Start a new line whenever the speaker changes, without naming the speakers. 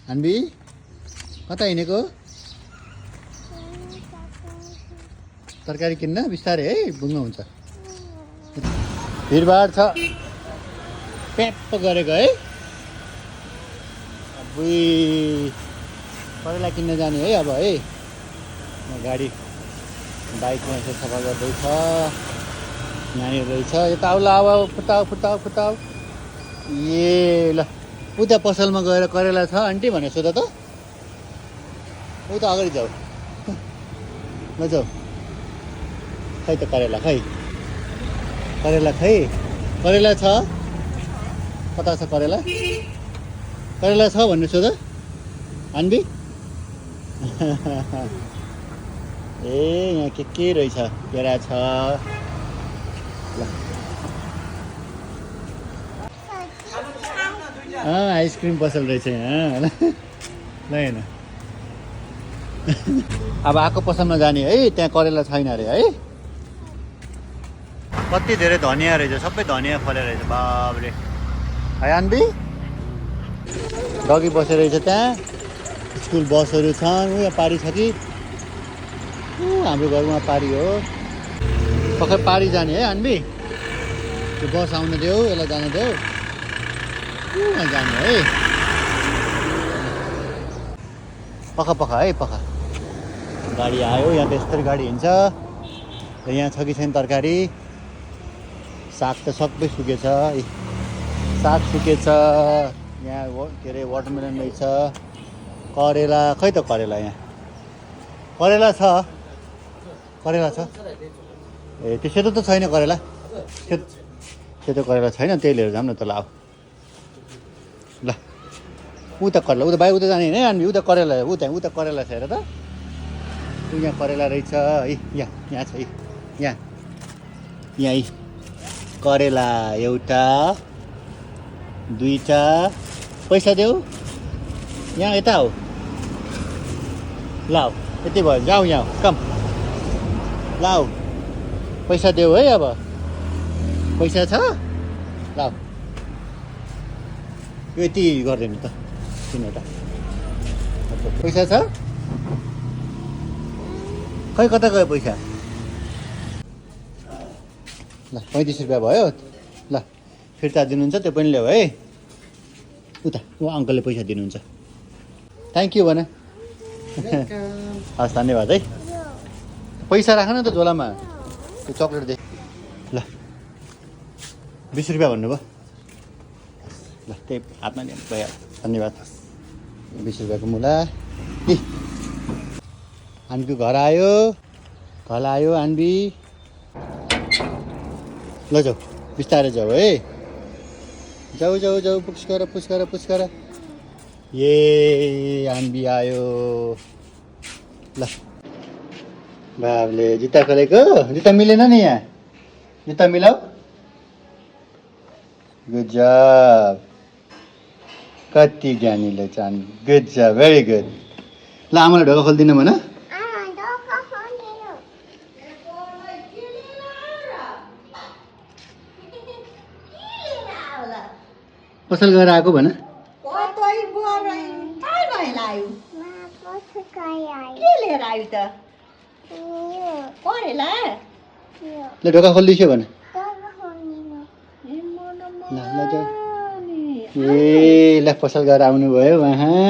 अन्बी कता हिँडेको तरकारी किन्न बिस्तारै है बुङ्गो हुन्छ भिडभाड छ प्याप्प गरेको है अबुई करेला किन्न जाने है अब है गाडी बाइकमा यसो सफा गर्दैछ यहाँनिर रहेछ यता आउला अब फुटाउ ए ल उता पसलमा गएर करेला छ आन्टी भनेर सोध त उता अगाडि जाऊ ल जाऊ खै त करेला खै करेला छ कता छ करेला छ भन्ने सोध अन्बी ए यहाँ के रहेछ केरा छ ल आइसक्रिम पसल रहेछ यहाँ ल हेर्न अब आएको पसलमा जाने है त्यहाँ करेला छैन अरे है कति धेरै धनियाँ रहेछ सबै धनियाँ फलेर रहेछ बाबरे है अन्बी डगी बसेर रहेछ त्यहाँ स्कुल बसहरू छन् यहाँ पारी छ कि हाम्रो घरमा पारी हो पक्कै पारी जाने है अन्बी त्यो बस आउन देऊ यसलाई जान देऊ जाने है पख है गाडी आयो यहाँ त यस्तरी गाडी हिँड्छ र यहाँ छ कि छैन तरकारी साग त सबै सुकेछ साग सुकेछ यहाँ के अरे वाटरमेलन रहेछ करेला खै त करेला यहाँ करेला छ ए त्यो सेतो त छैन करेला सेतो करेला छैन त्यही लिएर जाऊँ न त ल ल उता करेला उता बाहिर उता जाने होइन अनि उता करेला उता करेला छ हेर त यहाँ करेला रहेछ है यहाँ छ यहाँ करेला एउटा दुईटा पैसा देऊ यहाँ यता हो लाऊ यति भयो जाऊ यहाँ कम लाऊ पैसा देऊ है अब पैसा छ लाऊ यो यति गरिदिनु त तिनवटा पैसा छ खै कता गयो पैसा ल 35 रुपियाँ भयो ल फिर्ता दिनुहुन्छ त्यो पनि ल्याऊ है उता ऊ अङ्कलले पैसा दिनुहुन्छ थ्याङ्क यू भन हस् धन्यवाद है पैसा राख न त झोलामा त्यो चक्लेट दे ल 20 रुपियाँ भन्नुभयो ल त्यही हातमा लिनु भयो धन्यवाद 20 रुपियाँको मुला अन्बी घर आयो अन्बी ल जाऊ बिस्तारै जाऊ है जाऊ पुस्कर ए अन्बी आयो ल बाबले जुत्ता खोलेको जुत्ता मिलेन नि यहाँ जुत्ता मिलाऊ गुड जब कति ज्ञानीले चाहनु गुड जब भेरी गुड ल आमालाई ढोका खोलिदिनु भन पसल गएर आएको भन ल ढोका खोलिदिन्छु भन ए ल पसल गएर आउनुभयो उहाँ